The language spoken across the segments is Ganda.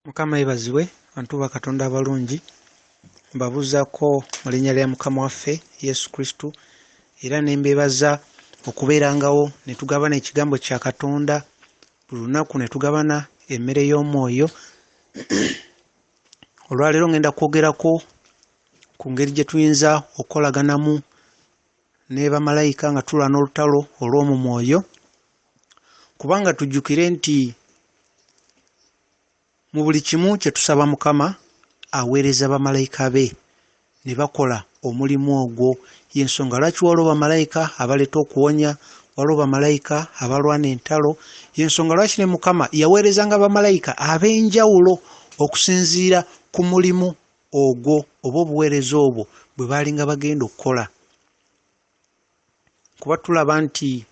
Mukama yebazibwe bantu ba Katonda abalungi, mbabuuzaako mu linnya lya Mukama waffe Yesu Kristo era ne mbeebaza okubeerangawo ne tugabana ekigambo kya Katonda buli lunaku ne tugabana emmere y'omwoyo. Olwaleero ngenda kwogerako ku ngeri gye tuyinza okukolaganamu ne bamalayika nga tulwana olutalo olw'omu mwoyo, kubanga tujjukire nti mu buli kimu kye tusaba Mukama aweereza bamalayika be ne bakola omulimu ogwo. Y'ensonga lwaki waliwo bamalayika abaleeta okuwonya, waliwo bamalayika abalwana entalo. Y'ensonga lwaki ne Mukama yaweerezanga bamalayika ab'enjawulo okusinziira ku mulimu ogwo oba obuweereza obwo bwe baalinga bagenda okukola. Kuba tulaba nti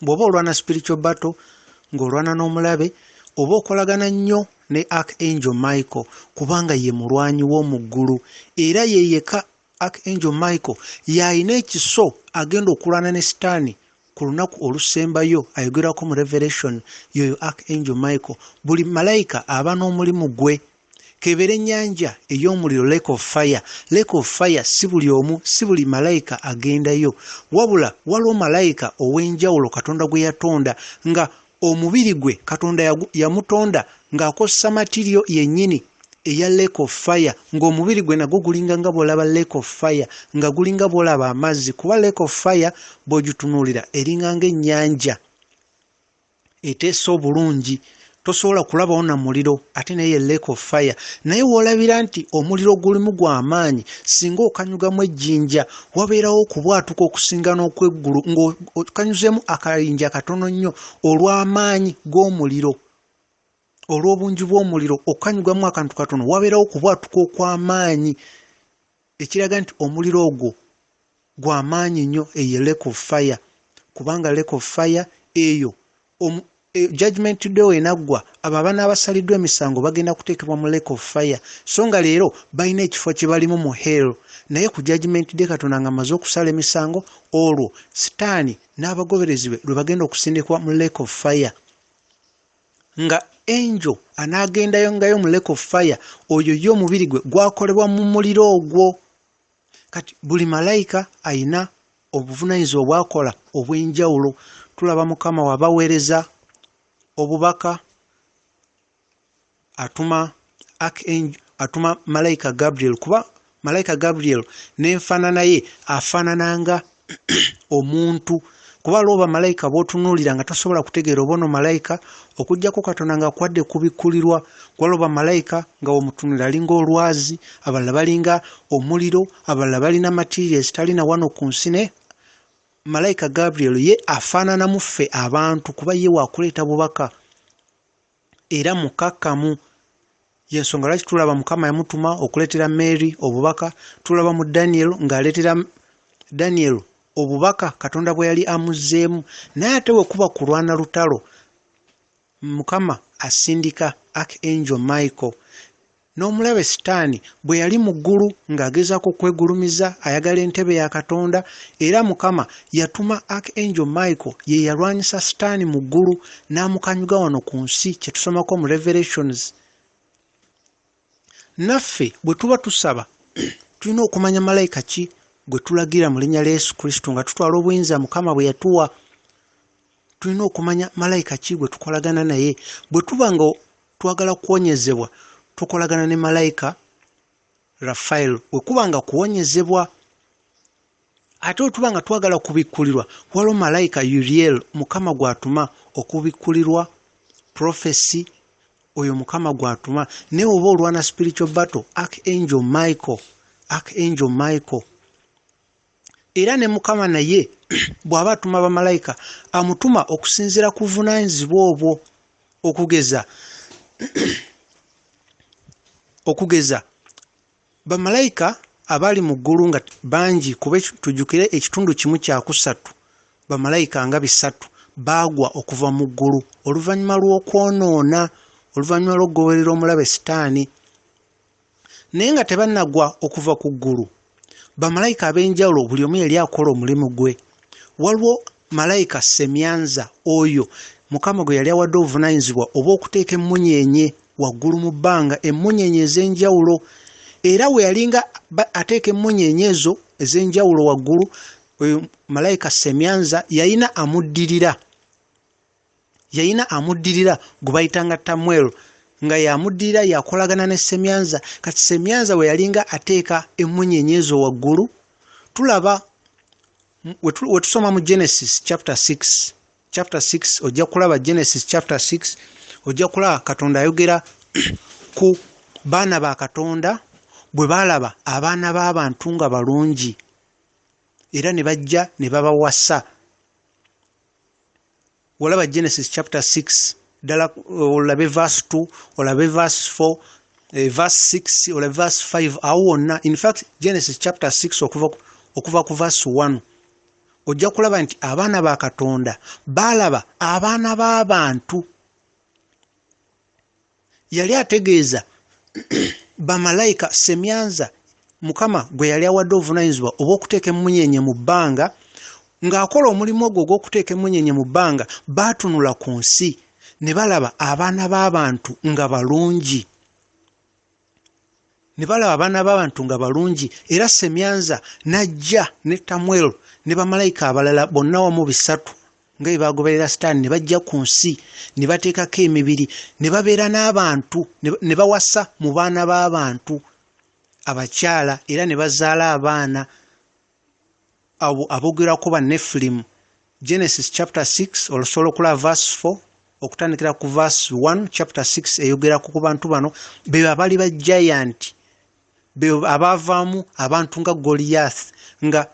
bw'oba olwana spiritual battle ng'olwana n'omulabe oba okolagana nnyo ne Archangel Michael kubanga ye mulwanyi w'omu ggulu era ye yekka Archangel Michael y'alina ekiso agenda okulwana ne Sitaani ku lunaku olusembayo ayogerwako mu Revelation y'oyo Archangel Michael. Buli malayika aba n'omulimu gwe. K'ebeere ennyanja ey'omuliro, lake of fire, lake of fire si buli omu, si buli malayika agendayo. Wabula waliwo malayika ow'enjawulo Katonda gwe yatonda nga omubiri gwe Katonda yamutonda ng'akozesa matiriyo yennyini eya lake of fire, ng'omubiri gwe nagwo gulinga nga bw'olaba lake of fire, nga gulinga bw'olaba amazzi, kuba lake of fire bw'ogitunuulira eringa ng'ennyanja eteese obulungi, tosobola kulabawo na muliro, ate naye ye lake of fire. Naye w'olabira nti omuliro gulimu gwa maanyi, singa okanyugamu ejjinja wabeerawo okubwatuka okusinga n'okweggulu, ng'okanyuzeemu akayinja katono nnyo olw'amaanyi g'omuliro, olw'obungi bw'omuliro, okukanyugamu akantu katono wabeerawo okubwatuka okw'amaanyi, ekiraga nti omuliro ogwo gwa maanyi nnyo. Eyo lake of fire, kubanga lake of fire eyo judgment day wenaggwa, abo abanaabasaliddwa emisango bagenda kuteekebwa mu lake of fire, so nga leero balina ekifo kye balimu mu hell. Naye ku judgment day Katonda nga amaze okusala emisango, olwo Sitaani n'abagoberezi be lwe bagenda okusindikwa mu lake of fire, nga angel anaagendayo ngayo mu lake of fire oyo ye omubiri gwe gwakolebwa mu muliro ogwo. Kati buli malayika ayina obuvunaanyizibwa obwakola obw'enjawulo. Tulaba Mukama wabaweereza obubaka atuma archangel, atuma malayika Gabriel, kuba malayika Gabriel n'enfaanana ye afaanana nga omuntu, kuba waliwo bamalayika b'otunuulira nga tosobola kutegeera oba ono malayika okuggyako Katonda ng'akuwadde okubikkulirwa. Waliwo bamalayika nga w'omutunuulira alinga olwazi, abalala balinga omuliro, abalala balina material ezitali na wano ku nsi, naye malayika Gabriel ye afaananamu ffe abantu kuba ye waakuleeta bubaka era mukakkamu. Y'ensonga lwaki tulaba Mukama yamutuma okuleetera Mary obubaka. Tulaba mu Daniel ng'aleetera Daniel obubaka Katonda bwe yali amuzzeemu. Naye ate bwe kuba kulwana lutalo, Mukama asindika Archangel Michael. N'omulabe Sitaani bwe yali mu ggulu ng'agezaako okwegulumiza, ayagala entebe ya Katonda, era Mukama yatuma Archangel Michael ye yalwanyisa Sitaani mu ggulu n'amukanyuga wano ku nsi, kye tusomako mu Revelations. Naffe bwe tuba tusaba tulina okumanya malayika ki gwe tulagira mu linnya lya Yesu Kristo nga tutwala obuyinza Mukama bwe yatuwa. Tulina okumanya malayika ki gwe tukolagana naye. Bwe tuba nga twagala kuwonyezebwa, tukolagana ne malayika Rafael. Bwe kuba nga kuwonyezebwa, ate bwe tuba nga twagala kubikkulirwa, waliwo malayika Uriel Mukama gw'atuma okubikkulirwa prophecy, oyo Mukama gw'atuma. Naye oba olwana spiritual battle, Archangel Michael, Archangel Michael. Era ne Mukama naye bw'aba atuma bamalayika amutuma okusinziira ku buvunaanyizibwa obwo. Okugeza bamalayika abaali mu ggulu nga bangi, kuba tujjukire ekitundu kimu kya kusatu bamalayika nga bisatu baagwa okuva mu ggulu oluvannyuma lw'okwonoona, oluvannyuma lw'okugoberera omulabe Sitaani. Naye nga tebannagwa okuva ku ggulu, bamalayika ab'enjawulo buli omu yali akola omulimu gwe. Waliwo malayika Semyanza, oyo Mukama gwe yali awadde obuvunaanyizibwa obw'okuteeka emmunyeenye waggulu mu bbanga, emmunyeenye ez'enjawulo. Era we yalinga ateeka emmunyeenye ezo ez'enjawulo waggulu, oyo malayika Semyanza yalina amuddirira, yalina amuddirira gwe bayitanga Tamwel, nga yamuddirira yakolagana ne Semyanza. Kati Semyanza we yalinga ateeka emmunyeenye ezo waggulu, tulaba we tusoma mu Genesis chapter 6, chapter 6 ojja kulaba Genesis chapter 6, ojja kulaba Katonda ayogera ku baana ba Katonda bwe baalaba abaana b'abantu nga balungi, era ne bajja ne babawasa. Olaba Genesis chapter 6 ddala, olabe verse 2, olabe verse 4, verse 6, olabe verse 5, awo wonna. In fact Genesis chapter 6 okuva ku verse 1 ojja kulaba nti abaana ba Katonda baalaba abaana b'abantu. Yali ategeeza bamalayika Semyanza Mukama gwe yali awadde obuvunaanyizibwa obw'okuteeka emmunyeenye mu bbanga, ng'akola omulimu ogwo ogw'okuteeka emmunyeenye mu bbanga, baatunula ku nsi ne balaba abaana b'abantu nga balungi. Ne balaba abaana b'abantu nga balungi, era Semyanza n'ajja ne Tamwel ne bamalayika abalala bonna wamu bisatu nga bwe baagoberera Sitaani, ne bajja ku nsi ne bateekako emibiri ne babeera n'abantu, ne bawasa mu baana b'abantu abakyala, era ne bazaala abaana abo aboogerwako ba Nefilim. Genesis chapter 6 osobola okulaba verse 4 okutandikira ku verse 1, chapter 6 eyogerako ku bantu bano be abali ba giant, be abaavaamu abantu nga Goliath, nga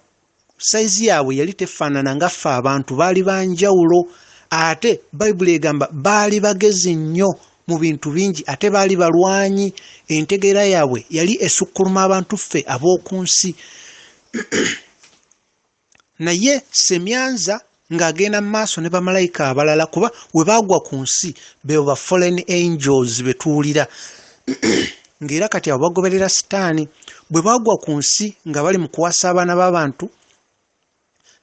sayizi yaabwe yali tefaanana nga ffe abantu, baali banjawulo. Ate Bayibuli egamba baali bagezi nnyo mu bintu bingi, ate baali balwanyi, entegeera yaabwe yali esukkuluma abantu ffe ab'oku nsi. Naye Semyanza ng'agenda mu maaso ne bamalayika abalala, kuba we baagwa ku nsi be ba fallen angels be tuwulira ng'era kati abo bagoberera Sitaani, bwe baagwa ku nsi nga bali mu kuwasa abaana b'abantu,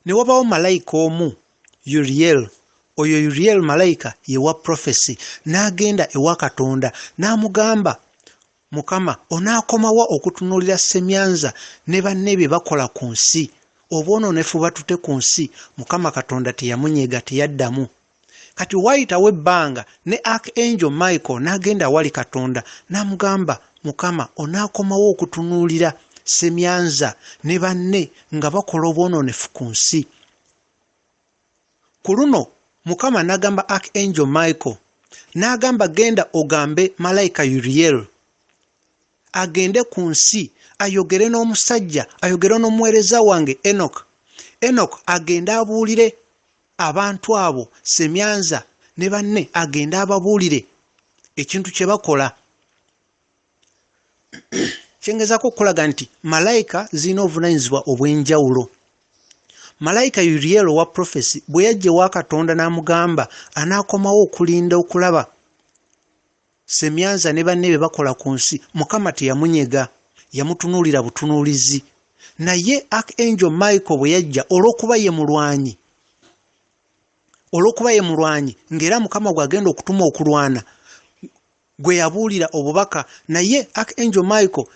ne wabawo malayika omu Uriel. Oyo Uriel malayika ye wa prophecy, n'agenda ewa Katonda n'amugamba, Mukama, onaakomawa okutunuulira Semyanza ne banne bye bakola ku nsi, obwonoonefu batute ku nsi? Mukama Katonda teyamunyega, teyaddamu. Kati waayitawo ebbanga ne Archangel Michael n'agenda awali Katonda n'amugamba, Mukama, onaakomawo okutunuulira Semyanza ne banne nga bakola obwonoonefu ku nsi? Ku luno Mukama n'agamba Archangel Michael, n'agamba genda ogambe malayika Uriel agende ku nsi ayogere n'omusajja, ayogere n'omuweereza wange Enoch. Enoch agende abuulire abantu abo Semyanza ne banne, agende ababuulire ekintu kye bakola. Kyengezaako okukulaga nti malayika zirina obuvunaanyizibwa obw'enjawulo. Malayika Uriel owa prophecy bwe yajja ewa Katonda n'amugamba anaakomawo okulinda okulaba Semyanza ne banne bye bakola ku nsi, Mukama teyamunyega, yamutunuulira butunuulizi. Naye Archangel Michael bwe yajja, olw'okuba ye mulwanyi, olw'okuba ye mulwanyi ng'era Mukama gw'agenda okutuma okulwana, gwe yabuulira obubaka. Naye Archangel Michael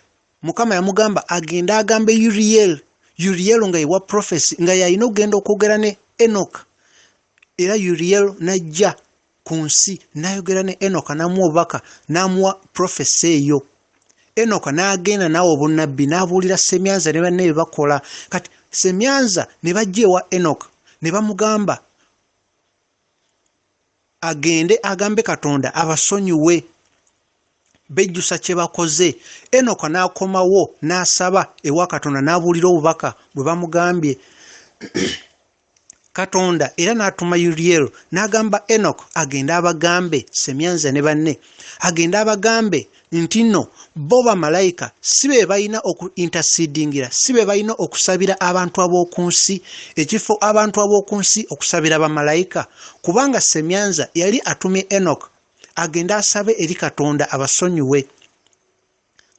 Mukama yamugamba agende agambe Uriel, Uriel nga yewa prophecy, nga yalina okugenda okwogera ne Enoch. Era Uriel n'ajja ku nsi n'ayogera ne Enoch, n'amuwa obubaka, n'amuwa prophecy eyo. Enoch n'agenda n'awa obunnabbi, n'abuulira Semyanza ne banne bye bakola. Kati Semyanza ne bajja ewa Enoch ne bamugamba agende agambe Katonda abasonyiwe, bejjusa kye bakoze. Enoch n'akomawo n'asaba ewa Katonda, n'abuulira obubaka bwe bamugambye. Katonda era n'atuma Uriel n'agamba Enoch agende abagambe Semyanza ne banne, agende abagambe nti nno bo bamalayika si be balina oku intercedingira, si be balina okusabira abantu ab'oku nsi, ekifo abantu ab'oku nsi okusabira bamalayika, kubanga Semyanza yali atumye Enoch agende asabe eri Katonda abasonyiwe.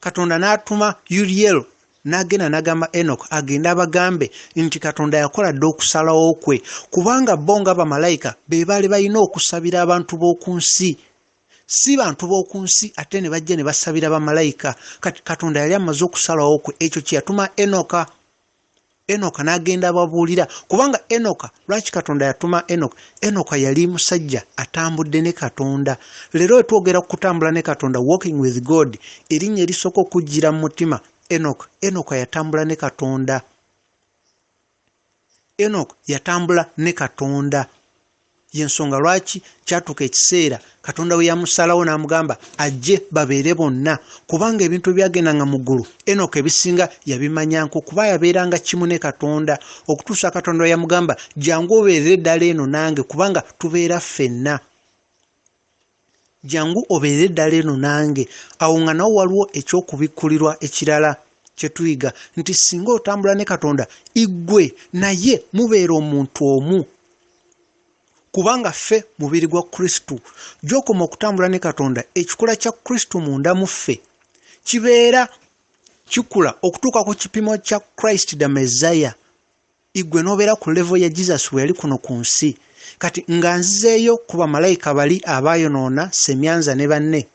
Katonda n'atuma Uriel n'agenda n'agamba Enoch agende abagambe nti Katonda yakola dda okusalawo kwe, kubanga bo nga bamalayika be baali balina okusabira abantu b'oku nsi. Si bantu b'oku nsi ate ne bajja ne basabira bamalayika. Kati Katonda yali amaze okusalawo kwe, ekyo kye yatuma Enoka. Enoka n'agenda ababuulira, kubanga Enoka, lwaki Katonda yatuma Enoka? Enoka yali musajja atambudde ne Katonda. Leero wetwogera ku kutambula ne Katonda, walking with God, erinnya erisooka okujjira mu mutima Enoka. Enoka yatambula ne Katonda. Enoka yatambula ne Katonda. Y'ensonga lwaki kyatuuka ekiseera Katonda we yamusalawo n'amugamba ajje babeere bonna, kubanga ebintu ebyagendanga mu ggulu Enoka ebisinga yabimanyanko, kuba yabeeranga kimu ne Katonda okutuusa Katonda we yamugamba jangu obeerere ddala eno nange, kubanga tubeera ffenna. Jangu obeerere ddala eno nange. Awo nga nawo waliwo eky'okubikkulirwa ekirala kye tuyiga nti singa otambula ne Katonda, iggwe naye mubeera omuntu omu, kubanga ffe mubiri gwa Kristo. Gy'okoma okutambula ne Katonda, ekikula kya Kristo munda mu ffe kibeera kikula okutuuka ku kipimo kya Christ the Messiah. Igwe n'obeera ku level ya Jesus we yali kuno ku nsi. Kati nga nzizeeyo ku bamalayika bali abaayonoona, Semyanza ne banne.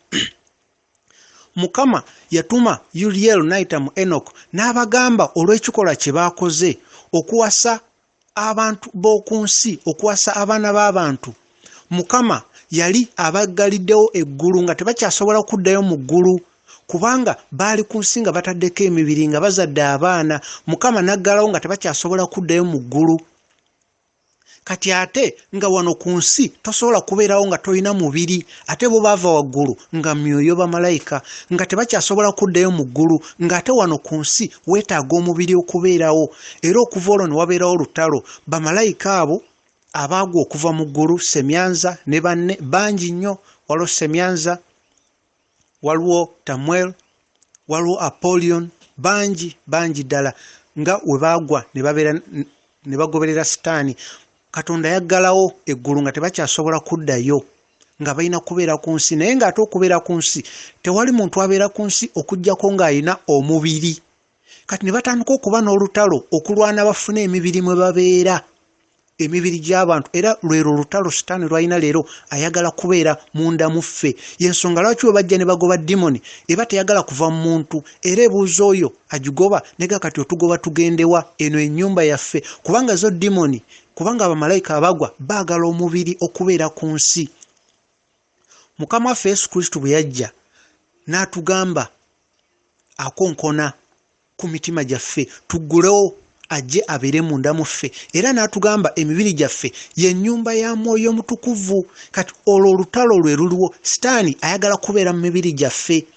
Mukama yatuma Uriel n'ayita mu Enoch n'abagamba olw'ekikolwa kye baakoze okuwasa abantu b'oku nsi, okuwasa abaana b'abantu. Mukama yali abaggaliddewo eggulu nga tebakyasobola kuddayo mu ggulu, kubanga baali ku nsi nga bataddeko emibiri nga bazadde abaana. Mukama n'aggalawo nga tebakyasobola kuddayo mu ggulu. Kati ate nga wano ku nsi tosobola kubeerawo nga tolina mubiri, ate bo baava waggulu nga myoyo bamalayika, nga tebakyasobola kuddayo mu ggulu, ng'ate wano ku nsi weetaaga omubiri okubeerawo. Era okuva olwo ne wabeerawo olutalo. Bamalayika abo abaagwa okuva mu ggulu, Semyanza ne banne bangi nnyo. Waliwo Semyanza, waliwo Tamuel, waliwo Apollyon, bangi bangi ddala nga we baagwa ne babeera ne bagoberera Sitaani. Katonda yaggalawo eggulu nga tebakyasobola kuddayo, nga balina kubeera ku nsi. Naye ng'ate okubeera ku nsi, tewali muntu abeera ku nsi okuggyako ng'alina omubiri. Kati ne batandika okuba n'olutalo okulwana bafune emibiri mwe babeera, emibiri gy'abantu. Era lwero olutalo Sitaani lw'alina leero, ayagala kubeera munda mu ffe. Y'ensonga lwaki we bajja ne bagoba dimoni, eba teyagala kuva mu muntu, era ebuuza oyo agigoba nega kati otugoba tugendewa, eno ennyumba yaffe. Kubanga zo dimoni, kubanga abamalayika abagwa baagala omubiri okubeera ku nsi. Mukama waffe Yesu Kristo bwe yajja n'atugamba akonkona ku mitima gyaffe tuggulewo ajje abeere munda mu ffe, era n'atugamba emibiri gyaffe ye nnyumba ya Mwoyo Mutukuvu. Kati olwo olutalo lwe luliwo, Sitaani ayagala kubeera mu mibiri gyaffe,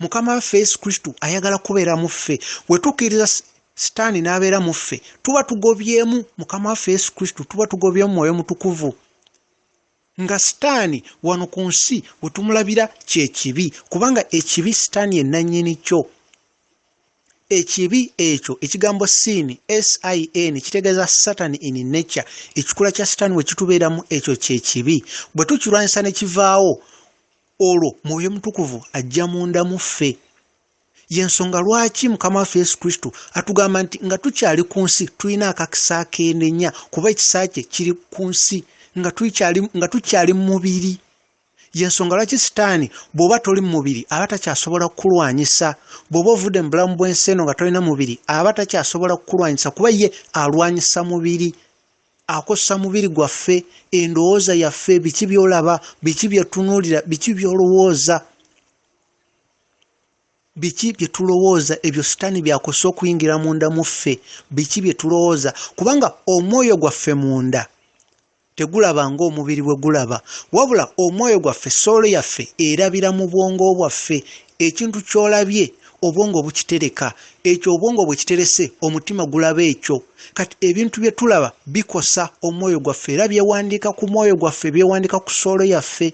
Mukama waffe Yesu Kristo ayagala kubeera mu ffe. Bwe tukkiriza Sitaani n'abeera mu ffe, tuba tugobyemu Mukama waffe Yesu Kristo, tuba tugobyemu Mwoyo Mutukuvu. Nga Sitaani wano ku nsi we tumulabira kye kibi, kubanga ekibi Sitaani ye nnannyini kyo. Ekibi ekyo, ekigambo sin, S-I-N, kitegeeza Satan in nature. Ekikula kya Sitaani we kitubeeramu, ekyo kye kibi. Bwe tukirwanyisa ne kivaawo, olwo Mwoyo Mutukuvu ajja munda mu ffe. Y'ensonga lwaki Mukama waffe Yesu Kristo atugamba nti nga tukyali ku nsi tulina akakisa akeenenya, kuba ekisa kye kiri ku nsi nga tukyali mu mubiri. Y'ensonga lwaki Sitaani bw'oba toli mu mubiri aba takyasobola kukulwanyisa. Bw'oba ovudde mu bulamu bw'ensi eno nga tolina mubiri aba takyasobola kukulwanyisa, kuba ye alwanyisa mubiri. Akosa mubiri gwaffe, endowooza yaffe, biki by'olaba, biki by'otunuulira, biki by'olowooza. Biki bye tulowooza, ebyo Sitaani by'akozesa okuyingira munda mu ffe? Biki bye tulowooza? Kubanga omwoyo gwaffe munda tegulaba ng'omubiri bwe gulaba, wabula omwoyo gwaffe, soolo yaffe erabira mu bwongo bwaffe. Ekintu ky'olabye obwongo bukitereka, ekyo obwongo bwe kiterese omutima gulaba ekyo. Kati ebintu bye tulaba bikosa omwoyo gwaffe, era byewandiika ku mwoyo gwaffe, byewandiika ku soolo yaffe.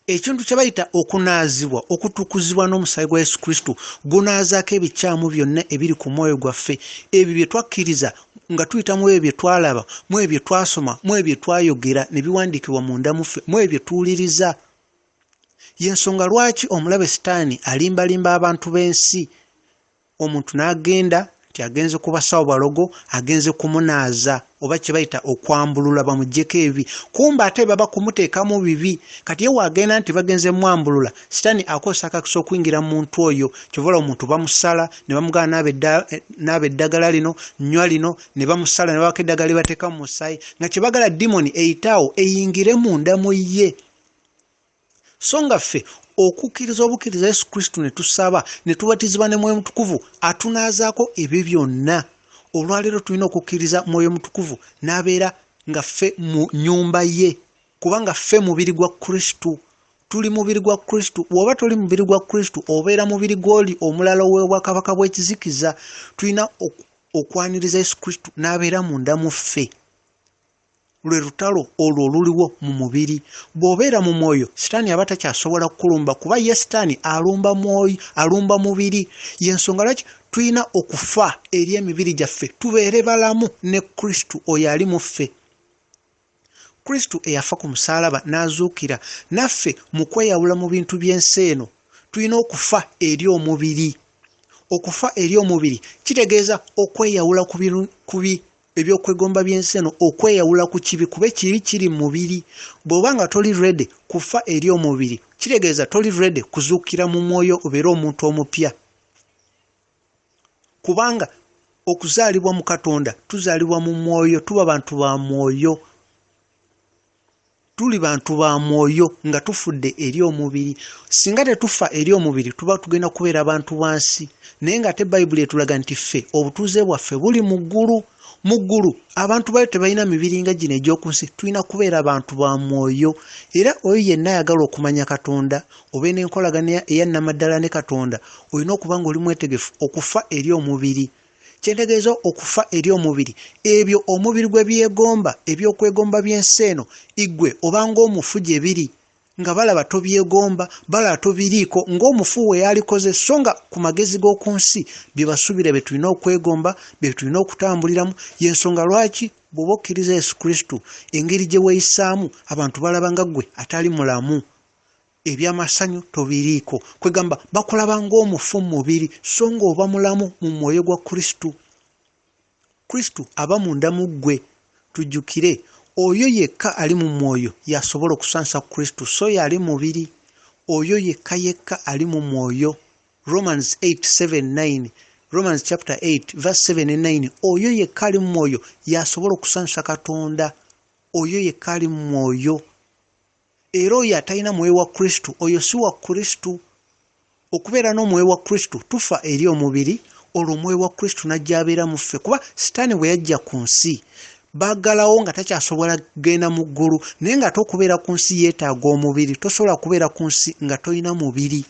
Ekintu kye bayita okunaazibwa, okutukuzibwa n'omusaayi gwa Yesu Kristo, gunaazaako ebikyamu byonna ebiri ku mwoyo gwaffe, ebyo bye twakkiriza nga tuyita mu ebyo bye twalaba, mu ebyo bye twasoma, mu ebyo bye twayogera ne biwandiikibwa munda mu ffe, mu ebyo bye tuwuliriza. Y'ensonga lwaki omulabe Sitaani alimbalimba abantu b'ensi, omuntu n'agenda nti Nti agenze ku basawo balogo, agenze kumunaaza oba kye bayita okwambulula bamuggyeko ebibi, kumbe ate baba kumuteekamu bibi. Kati ye waagenda nti bagenze mwambulula, sitaani akozesa akakisa okuyingira mu muntu oyo. Kyova olaba omuntu bamusala ne bamugamba naaba eddagala lino, nywa lino, ne bamusala ne babako eddagala lye bateeka mu musaayi, nga kye baagala dimoni eyite awo eyingire munda mu ye. So nga ffe okukkiriza obukkiriza Yesu Kristo ne tusaba ne tubatizibwa ne Mwoyo Mutukuvu atunaazaako ebyo byonna. Olwaleero tulina okukkiriza Mwoyo Mutukuvu n'abeera nga ffe mu nnyumba ye, kubanga ffe mubiri gwa Kristo, tuli mubiri gwa Kristo. Bw'oba toli mubiri gwa Kristo obeera mubiri gw'oli omulala ow'obwakabaka bw'ekizikiza. Tulina okwaniriza Yesu Kristo n'abeera munda mu ffe. Lwe lutalo olwo oluliwo mu mubiri. Bw'obeera mu mwoyo, sitaani aba takyasobola kukulumba, kuba ye sitaani alumba mwoyo, alumba mubiri. Y'ensonga lwaki tulina okufa eri emibiri gyaffe tubeere balamu ne Kristo oyo ali mu ffe. Kristo eyafa ku musaalaba n'azuukira, naffe mu kweyawula mu bintu by'ensi eno tulina okufa eri omubiri. Okufa eri omubiri kitegeeza okweyawula ku ebyokwegomba by'ensi eno, okweyawula ku kibi, kuba ekibi kiri mu mubiri. Bw'oba nga toli ready kufa eri omubiri, kitegeeza toli ready kuzuukira mu mwoyo obeere omuntu omupya. Kubanga okuzaalibwa mu Katonda, tuzaalibwa mu mwoyo, tuba bantu ba mwoyo. Tuli bantu ba mwoyo nga tufudde eri omubiri. Singa tetufa eri omubiri tuba tugenda kubeera bantu ba nsi, naye ng'ate Bayibuli etulaga nti ffe obutuuze bwaffe buli mu ggulu. Mu ggulu abantu bayo tebalina mibiri nga gino egy'oku nsi, tulina kubeera bantu ba mwoyo. Era oyo yenna ayagala okumanya Katonda, obe n'enkolagana eya nnamaddala ne Katonda, olina okuba ng'oli mwetegefu okufa eri omubiri. Kye ntegeeza okufa eri omubiri, ebyo omubiri gwe byegomba, eby'okwegomba by'ensi eno, iggwe oba ng'omufu gye biri, nga balaba tobyegomba, balaba tobiriiko, ng'omufu we yalikoze, so nga ku magezi g'oku nsi bye basuubira bye tulina okwegomba, bye tulina okutambuliramu. Y'ensonga lwaki bw'oba okkiriza Yesu Kristo, engeri gye weeyisaamu, abantu balaba nga ggwe atali mulamu. Eby'amasanyu tobiriiko. Kwegamba bakulaba ng'omufu mu mubiri, so ng'oba mulamu mu mwoyo gwa Kristo. Kristo aba munda mu ggwe. Tujjukire, oyo yekka ali mu mwoyo y'asobola okusansa Kristo, so y'ali mu mubiri. Oyo yekka yekka ali mu mwoyo. Romans 8, 7, 9. Romans chapter 8, verse 7 ne 9. Oyo yekka ali mu mwoyo y'asobola okusansa Katonda. Oyo yekka ali mu mwoyo. Era oyo atalina mwoyo wa Kristo, oyo si wa Kristo. Okubeera n'omwoyo wa Kristo, tufa eri omubiri, olwo omwoyo wa Kristo n'ajja abeera mu ffe. Kuba Sitaani bwe yajja ku nsi, baggalawo nga takyasobola kugenda mu ggulu, naye ng'ate okubeera ku nsi yeetaaga omubiri. Tosobola kubeera ku nsi nga tolina mubiri.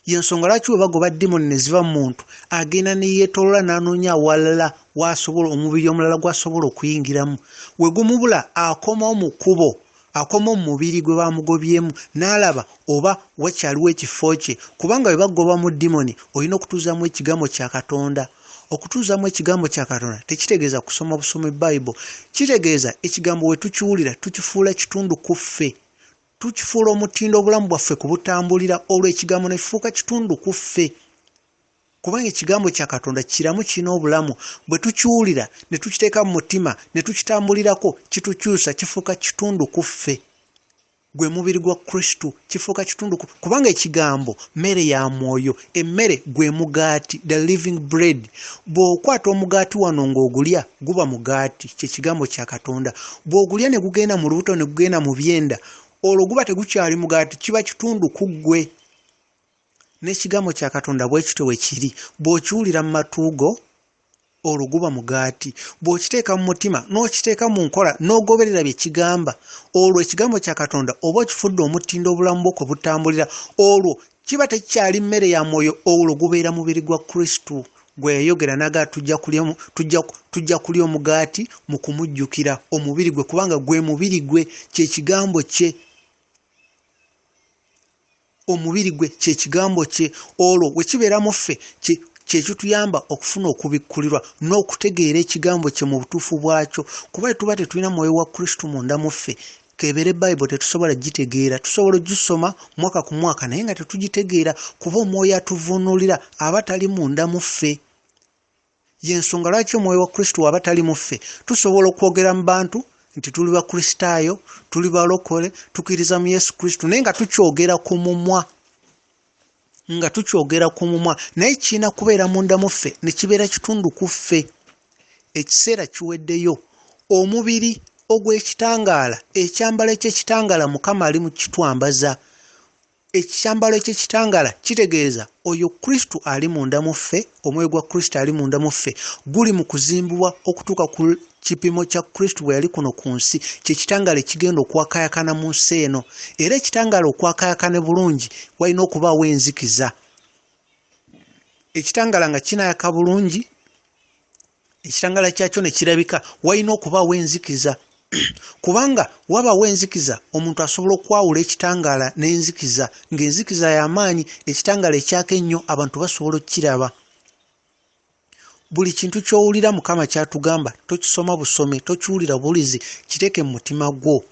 Y'ensonga lwaki bwe bagoba dimoni ne ziva mu muntu, agenda ne yeetooloola n'anoonya awalala w'asobola, omubiri omulala gw'asobola okuyingiramu. We gumubula akomawo mu kkubo, akomawo mu mubiri gwe baamugobyemu n'alaba oba wakyaliwo ekifo kye. Kubanga bwe bakugobamu dimoni, olina okutuuzaamu Ekigambo kya Katonda. Okutuuzaamu Ekigambo kya Katonda tekitegeeza kusoma busomi Bayibuli. Kitegeeza Ekigambo bwe tukiwulira tukifuula kitundu ku ffe. Tukifuula omutindo obulamu bwaffe kubutambulira, olwo ekigambo ne kifuuka kitundu ku ffe. Kubanga ekigambo kya Katonda kiramu, kirina obulamu. Bwe tukiwulira ne tukiteeka mu mutima ne tukitambulirako, kitukyusa, kifuuka kitundu ku ffe. Gwe mubiri gwa Kristo, kifuuka kitundu ku, kubanga ekigambo mmere ya mwoyo. Emmere gwe mugaati, the living bread. Bw'okwata omugaati wano ng'ogulya, guba mugaati, kye kigambo kya Katonda. Bw'ogulya ne gugenda mu lubuto ne gugenda mu byenda, olwo guba tegukyali mugaati, kiba kitundu ku ggwe. N'ekigambo kya Katonda bwe kityo bwe kiri. Bw'okiwulira mu matu go, olwo guba mugaati. Bw'okiteeka mu mutima, n'okiteeka mu nkola, n'ogoberera bye kigamba, olwo ekigambo kya Katonda oba okifudde omutindo obulamu bwo kwe butambulira. Olwo kiba tekikyali mmere ya mwoyo, olwo gubeera mubiri gwa Kristo gwe yayogera n'agamba tujja kulya omugaati mu kumujjukira, omubiri gwe, kubanga gwe mubiri gwe, kye kigambo kye. Omubiri gwe kye kigambo kye. Olwo we kibeera mu ffe, kye kituyamba okufuna okubikkulirwa n'okutegeera ekigambo kye mu butuufu bwakyo. Kuba tuba tetulina mwoyo wa Kristo munda mu ffe, k'ebeere Bayibuli tetusobola gitegeera. Tusobola ogisoma mwaka ku mwaka naye nga tetugitegeera, kuba omwoyo atuvvuunulira aba tali munda mu ffe. Y'ensonga lwaki Omwoyo wa Kristo w'aba tali mu ffe, tusobola okwogera mu bantu nti tuli Bakristaayo, tuli balokole, tukkiriza mu Yesu Kristo, naye nga tukyogera ku mumwa, nga tukyogera ku mumwa, naye kirina kubeera munda mu ffe, ne kibeera kitundu ku ffe. Ekiseera kiweddeyo. Omubiri ogw'ekitangaala, ekyambalo eky'ekitangaala Mukama ali mu kukitwambaza. Ekyambalo eky'ekitangaala kitegeeza oyo Kristo ali munda mu ffe, omwoyo gwa Kristo ali munda mu ffe, guli mu kuzimbibwa okutuuka ku kipimo kya Kristo bwe yali kuno ku nsi, kye kitangaala ekigenda okwakaayakana mu nsi eno. Era ekitangaala okwakaayakana bulungi walina okubaawo enzikiza. Ekitangaala nga kinaayaka bulungi, ekitangaala kyakyo ne kirabika, walina okubaawo enzikiza. Kubanga wabaawo enzikiza, omuntu asobola okwawula ekitangaala n'enzikiza. Ng'enzikiza y'amaanyi, ekitangaala ekyaka ennyo abantu basobola okukiraba. Buli kintu ky'owulira Mukama ky'atugamba tokisoma busomi, tokiwulira buwulizi, kiteeke mu mutima gwo.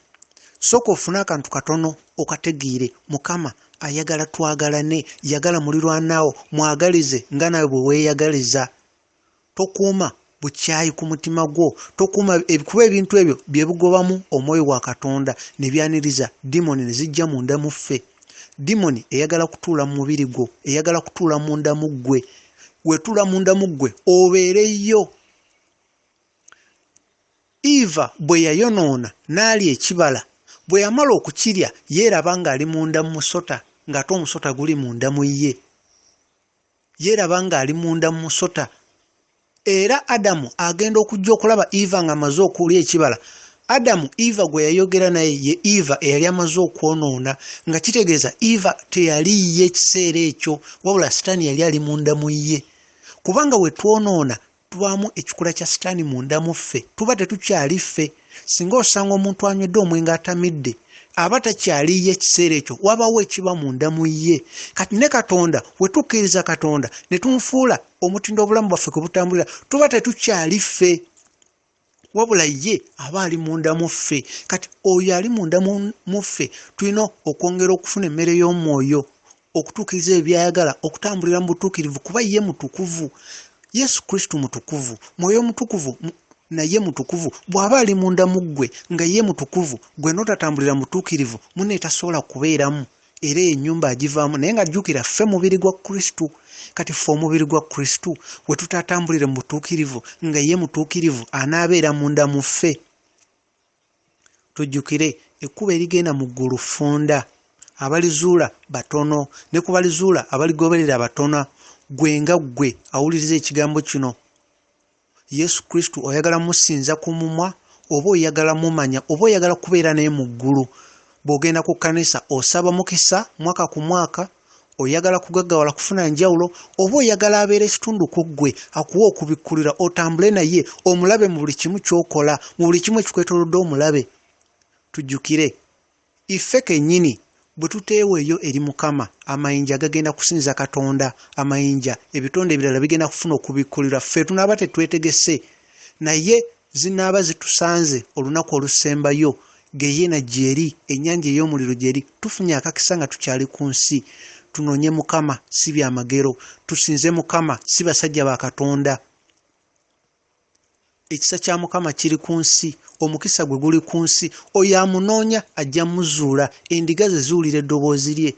Sooka ofune akantu katono okategeere. Mukama ayagala twagalane, yagala mulirwanaawo, mwagalize nga naawe bwe weeyagaliza. Tokuuma bukyayi ku mutima gwo, tokuuma kuba ebintu ebyo bye bigobamu omwoyo wa Katonda ne byaniriza dimoni ne zijja munda mu ffe. Dimoni eyagala kutuula mu mubiri gwo, eyagala kutuula munda mu ggwe. Wetuula munda mu ggwe obeereyo. Eva bwe yayonoona n'alya ekibala, bwe yamala okukirya yeeraba ng'ali munda mu musota ng'ate omusota guli munda mu ye. Yeeraba ng'ali munda mu musota. Era Adamu agenda okujja okulaba Eva ng'amaze okulya ekibala, Adamu Eva gwe yayogera naye ye Eva eyali amaze okwonoona, nga kitegeeza Eva teyali ye ekiseera ekyo, wabula Sitaani yali ali munda mu ye. Kubanga we twonoona tubaamu ekikula kya Sitaani munda mu ffe, tuba tetukyali ffe. Singa osanga omuntu anywedde omwenge atamidde, aba takyali ye ekiseera ekyo, wabaawo ekiba munda mu ye. Kati ne Katonda, we tukkiriza Katonda ne tumufuula omutindo obulamu bwaffe kwe butambulira, tuba tetukyali ffe, wabula ye aba ali munda mu ffe. Kati oyo ali munda mu ffe tulina okwongera okufuna emmere y'omwoyo, okutuukiriza ebyo by'ayagala, okutambulira mu butuukirivu, kuba ye mutukuvu. Yesu Kristo mutukuvu, Mwoyo Mutukuvu naye mutukuvu. Bw'aba ali munda mu ggwe nga ye mutukuvu, ggwe n'otatambulira mu butuukirivu, munne tasobola kubeeramu, era eyo ennyumba agivaamu. Naye nga jjukira, ffe mubiri gwa Kristo. Kati ffe omubiri gwa Kristo, we tutatambulire mu butuukirivu nga ye mutuukirivu, anaabeera munda mu ffe. Tujjukire, ekkubo erigenda mu ggulu ffunda, abalizuula batono, ne ku balizuula abaligoberera batono. Ggwe nga ggwe awuliriza ekigambo kino, Yesu Kristo oyagala musinza ku mumwa oba oyagala mumanya oba oyagala kubeera naye mu ggulu? Bw'ogenda ku kkanisa osaba mukisa mwaka ku mwaka, oyagala kugaggawala kufuna njawulo oba oyagala abeere ekitundu ku ggwe akuwe okubikkulira otambule naye omulabe mu buli kimu ky'okola, mu buli kimu ekikwetoolodde omulabe. Tujjukire, iffe kennyini bwe tuteeweeyo eri Mukama, amayinja gagenda kusinza Katonda, amayinja, ebitonde ebirala bigenda kufuna okubikkulirwa. Ffe tunaaba tetwetegese, naye zinaaba zitusanze olunaku olusembayo. Ggeyeena gyeri, ennyanja ey'omuliro gyeri. Tufunye akakisa nga tukyali ku nsi. Tunoonye Mukama, si byamagero. Tusinze Mukama, si basajja ba Katonda. Ekisa kya Mukama kiri ku nsi, omukisa gwe guli ku nsi. Oyo amunoonya ajja muzuula, endiga ze ziwulira eddoboozi lye.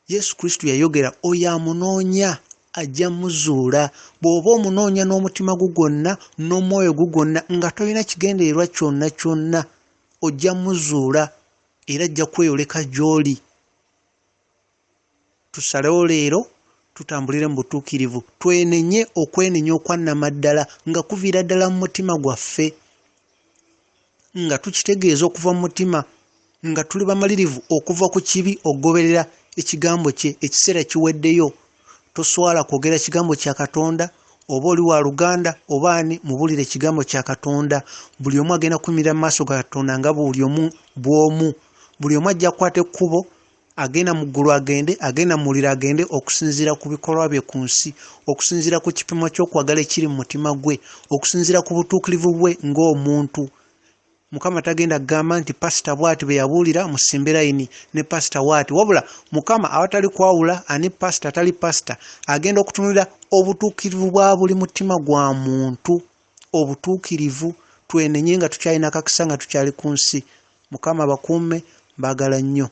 Yesu Kristo yayogera, oyo amunoonya ajja muzuula. Bw'oba omunoonya n'omutima gwo gwonna n'omwoyo gwo gwonna nga tolina kigendererwa kyonna kyonna, ojja muzuula era ajja kweyoleka gy'oli. Tusalewo leero tutambulire mu butuukirivu, twenenye okwenenya okwa nnamaddala nga kuviira ddala mu mutima gwaffe, nga tukitegeeza okuva mu mutima, nga tuli bamalirivu okuva ku kibi okugoberera ekigambo kye. Ekiseera kiweddeyo. Toswala kwogera kigambo kya Katonda, oba oli wa luganda oba ani, mubuulire ekigambo kya Katonda. Buli omu agenda kuyimirira mu maaso ga Katonda nga buli omu bw'omu. Buli omu ajja kukwata ekkubo agenda mu ggulu agende, agenda mu muliro agende, okusinziira ku bikolwa bye ku nsi, okusinziira ku kipimo ky'okwagala ekiri mu mutima gwe, okusinziira ku butuukirivu bwe ng'omuntu. Mukama tagenda kugamba nti pasita bwati bwe yabuulira musimbe layini ne pasita waati, wabula Mukama awatali kwawula ani pasita atali pasita agenda okutunulira obutuukirivu bwa buli mutima gwa muntu. Obutuukirivu, twenenye nga tukyalina akakisa nga tukyali ku nsi. Mukama abakuume, mbaagala nnyo.